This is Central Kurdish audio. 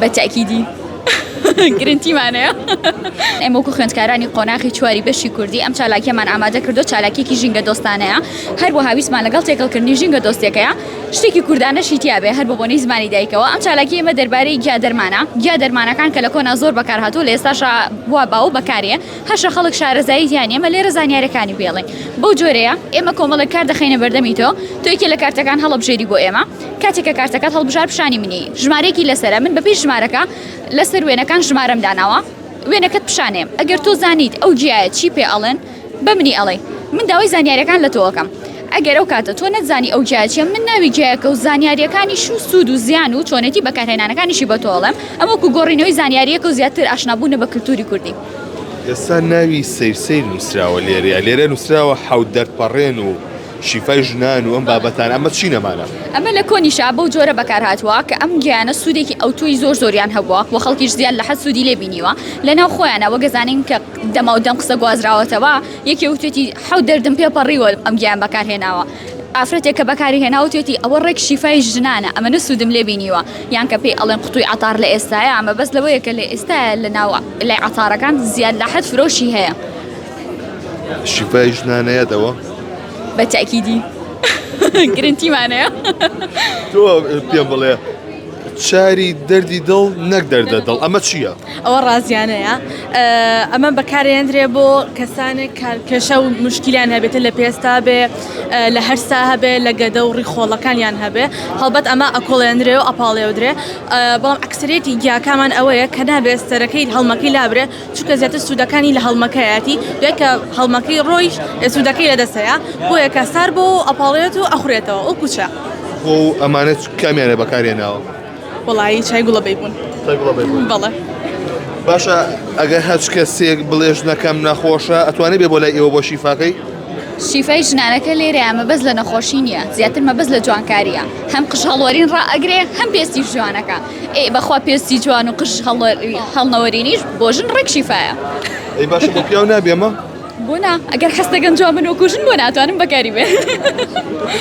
بە تەئکیدی گرنتیمان هەیە. ئێمە وەکو خوێندکارانی قۆناغی چواری بەشی کوردی ئەم چالاکیەمان ئامادە کردو چالاکیەکی ژینگە دۆستانەیە هەروەها ویستمان لەگەڵ تێکەڵکردنی ژینگە دۆستیەکەیە شتێکی کوردانەشی تیابێ هەر بە بۆنەی زمانی دایکەوە ئەم چالاکی ئێمە دەربارەی گیا دەرمانە گیا دەرمانەکان کە لە کۆنا زۆر بەکارهاتوو لە ئێستاشا وا باو بەکارێ هەشە خەڵک شارەزایی تیا نیە ئێمە لێرە زانیارەکانی پێڵێن بەو جۆرەیە ئێمە کۆمەڵێک کار دەخەینە بەردەمی تۆ تۆ یەکێ لە کارتەکان هەڵەبژێری بۆ ئێمە کاتێک کە کارتەکەت هەڵبژار پیشانی منی ژمارەیەکی لەسەرە من بەپێی ژمارەکە لەسەر وێنەکان ژمارەم داناوە وێنەکەت پیشانێم ئەگەر تۆ زانیت ئەو گیایە چی پێ ئەڵێن بە منی ئەڵێی من داوای زانیاریەکان لە تۆ ئەکەم ئەگەر ئەو کاتە تۆ نەتزانی ئەو گیایە چیە من ناوی گیایەکە و زانیاریەکانیش و سوود و زیان و چۆنێتی بەکارهێنانەکانیشی بە تۆ ئەڵێم ئەمە وەکو گۆڕینەوەی زانیاریەکە و زیاتر ئاشنابوونە بە کلتوری کوردی. ئێستا ناوی سەیر سەیر نووسراوە لێرەیە لێرە نووسراوە حەوت دەردپەڕێن و شیفای ژنان و ئەم بابەتانە ئەمە چین ئەمانە؟ ئەمە لە کۆنیشا بەو جۆرە بەکار هاتووە کە ئەم گیانە سوودێکی ئەوتۆی زۆر زۆریان هەبووە و خەڵکیش زیاد لە حەد سوودی لێ بینیوە لەناو خۆیانا وەک ئەزانین کە دەماو دەم قسە گوازراوەتەوە یەکێ وتوێتی حەوت دەردم پێ پەڕیوە ئەم گیان بەکار هێناوە ئافرەتێک کە بەکاری هێناوە وتوێتی ئەوە ڕێک شیفای ژنانە ئەمەنە سوودم لێ بینیوە یان کە پێی ئەڵێن قوتوی عەتار لە ئێستایا مەبەست لەوەیە کە لە ئێستایا لە ناو لای عەتارەکان زیاد لە حەد فرۆشی هەیە. شیفای ژنانە یادەوە؟ بە تەئکیدی گرنتیمان هەیە. تۆ پێم بڵێ چاری دەردی دڵ نەک دەردە دڵ ئەمە چییە؟ ئەوە ڕازیانەیە ئەمە بەکارێندرێ بۆ کەسانێک کێشە و مشکیلیان هەبێتە لە پێستا بێ لە هەرسا هەبێ لە گەدە و ڕیخۆڵەکانیان هەبێ هەڵبەت ئەمە ئەکۆڵێندرێ و ئەپاڵێودرێ بەڵام ئەکسرێتی گیاکامان ئەوەیە کە نابێت سەرەکەی هەڵمەکەی لابرێ چونکە زیاتر سوودەکانی لە هەڵمەکەیەتی دوای کە هەڵمەکەی ڕۆیشت سوودەکەی لەدەستەیە بۆیە کە سار بۆ ئەپاڵێت و ئەخورێتەوە وەکو چا. خۆ ئەمانە کامیانە بەکارهێناوە؟ وەڵایی چای گوڵە بەیبوون. چای گوڵە بەیبوون. بەڵێ. باشە ئەگەر هەچ کەسێک بڵێ ژنەکەم نەخۆشە ئەتوانێ بێ بۆ لای ئێوە بۆ شیفاکەی؟ شیفای ژنانەکە لێرەیە مەبەست لە نەخۆشی نییە زیاتر مەبەست لە جوانکارییە هەم قژ هەڵوەرین ڕائەگرێ هەم پێستیش جوانەکە ئێ بەخوا پێستی جوان و قژ هەڵنەوەرینیش بۆ ژن ڕێک شیفایە. ئەی باشە بۆ پیاو نابێ ئەمە؟ بۆ نا ئەگەر حەز دەکەن جوان بن وەکو ژن بۆ ناتوانم بەکاری بێن.